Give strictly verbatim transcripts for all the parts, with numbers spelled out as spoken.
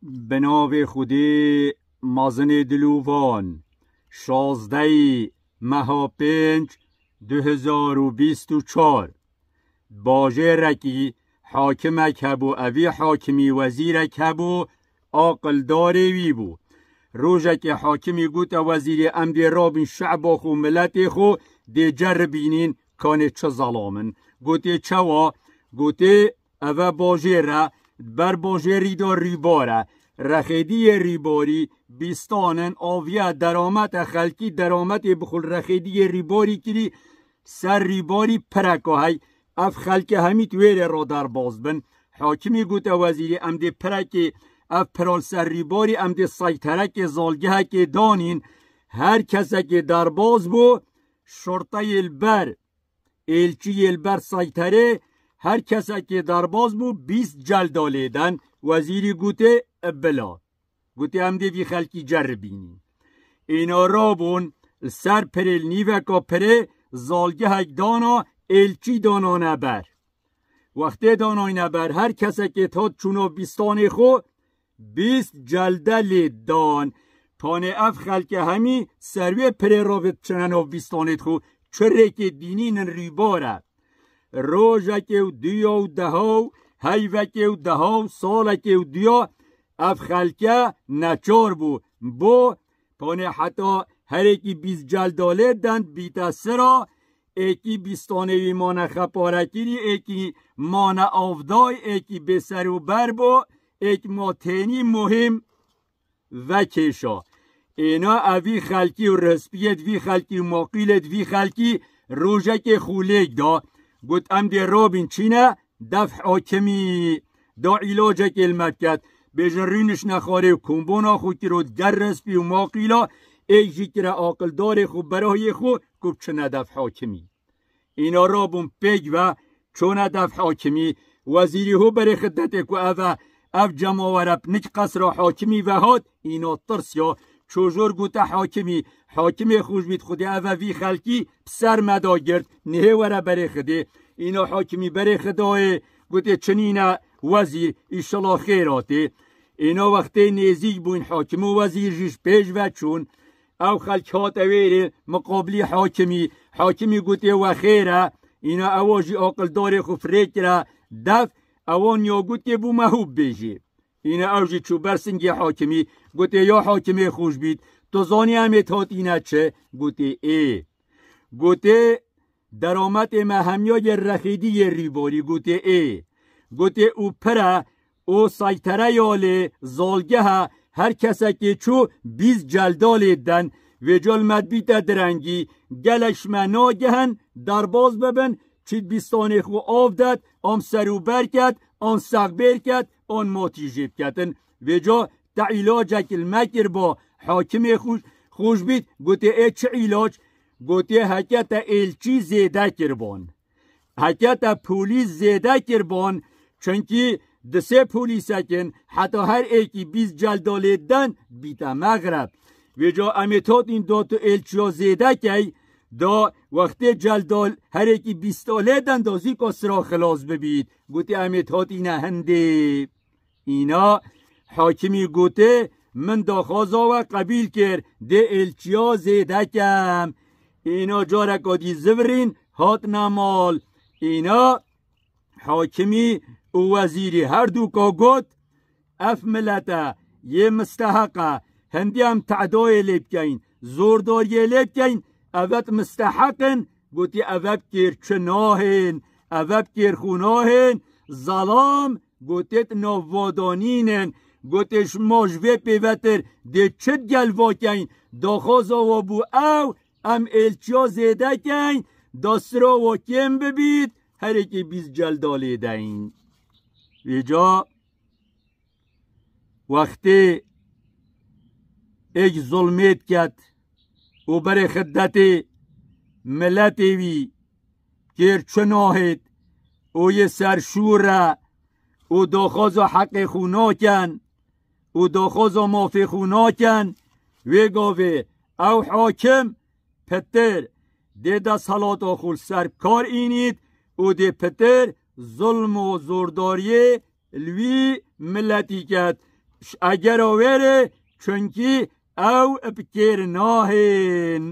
Bi navê Xwedê mezinê dilovan, şazdehê meha pênc du hezar û bîst û çar. Bajêrekî hakimek hebû, evî hakimî wezîrek hebû, aqildarê wî bû. Rojekê hakimî gote wezîrê, em dê rabin şeba xwe, miletê xwe dê ceribînîn, kanê çi zelam in. Gotê çawa? Gotê eve bajêr e, ber bajêrî de rîbar e. Rexêdiyê rîbarî bîstan in, aviye deramet e, xelkî derametê bi xwe li rexêdiyê rîbarî kirî, ser rîbarî pireka hey. Ev xelke hemî di wêrê re derbas bin. Hakimî gote wezîrî, em dê pirekê, ev pira li ser rîbarî, em dê seyterekê zalgehekê danîn. Her kesekê derbas bû, şorteyê li ber, êlçiyê li ber seyterê, her kesekê derbas bû, bîst celda lê den. Wezîrî gotê, bila. Gotê, em dê vî xelkî ceribînî. Îna rabûn, li ser pirê, li nîveka pirê zalgehek dana, êlçî danane ber. Wextê danayne ber, her kesekê tat çûna bîstanê xwe, bîst celde lê dan. Panê ev xelke hemî ser wê pirê ravêt çine nav bîstanê xwe, çi rêkê dînînin rîbar e. Rojekê û duya û deha û heyvekê û deha û salekê û duya ev xelke neçar bû. Bo panê heta herêkî bîst celda lê den bîte sira, êkî bîstanê wî mane xeparekirî, êkî mane avday, êkî bêser û ber bo, êk ma tênî muhîm vekêşa. Êna evî xelkî û rispiyê di vî xelkî û maqîlê di vî xelkî rojekê xûlêk da. Got, em dê robin çîne, def hakimî da îlacekê li me biket. Bêjin rûnişne xwarê û kombona xwe kiro ger rispî û maqîla, êk jî kire aqildarê xwe, berahiyê xwe, ku biçine def hakimî. Îna rabûn pêk ve çûne def hakimî. Wezîrî hû berê xidetê ku ev e, ev cemawere pinik qesra hakimî ve hat, îna tirsiya. Çojor gote hakimî, hakimê xûşbît, Xwedê ev e vî xelkî bi ser me da girt, nihê were berê xidê. Îna hakimî berê xidayê, gotê çinîne wezîr, îşela xêr hatê. Îna wextê nêzîk bûn, hakim û wezîr jî ji pêş ve çûn. Ew xelk hate wêrê miqabilî hakimî. Hakimî gotê we xêr e. Îna ewa jî aqildarê xwe firê kire def. Ewan ya gotê bû me hû bêjê. Îna ew jî çû ber singê hakimî. Gotê ya hakimê xûşbît, tu zanî em ê hatîne çi? Gotê ê. Gotê derametê me hemiya yê rexîdî yê rîborî. Gotê ê. Gotê û pire û seytereya lê zalgehe, her kesekê çû bîst celda lê den. Vêca li me dibîte direngî, gelek ji me nagihin derbas bibin, çît bîstanê xwe av det, an ser û ber ket, an sexbêr ket, an matî jê biketin. Vêca te îlacek li me kir ba, hakimê xwe, xwe ji bît, gotê ê çi îlac? Gotê heke te êlçî zêde kirban. Heke te polîs zêde kirban, çunkî di sê polîsekin heta her êkî bîst celda lê den bîte mexreb. Vêca em ê tatîn da tu êlçiya zêde key, da wextê celda herêkî bîsta lê den da zîka sira xilas bibît. Gotê em ê tatîne hindê. Îna hakimî gotê, min daxwaza we qebîl kir, dê êlçiya zêde kem. Îna careka dî zivirîn, hatine mal. Îna hakimî û wezîrî her dûka got, ev milete yê misteheq e, hindî em tedayê lê bikeyn, zordariyê lê bikeyn, evet misteheq in, gotî eve bi kêr çi nahên, eve bi kêr xwe nahên, zelam, gotê di nav va de nînin, gotê ji ma ji vê pêvetir dê çi digel va keyn, daxwaza wa bû ew, em êlçiya zêde keyn, da sira wa kêm bibît, herêkê bîst celda lê deyn. Vêca wextê êk zulmê diket û berê xidetê miletê wî kêr çi nahêt û yê serşûr e û daxwaza heqê xwe naken û daxwaza mafê xwe naken, wê gavê ew hakim pitir dê desthilata xwe li ser bi kar înît û dê pitir zulm û zordariyê li wî miletî ket. Eger o wêrê, çunkî ew bi kêr nahên.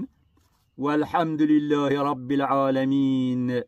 Welhamdulillahî Rabbil Alemîn.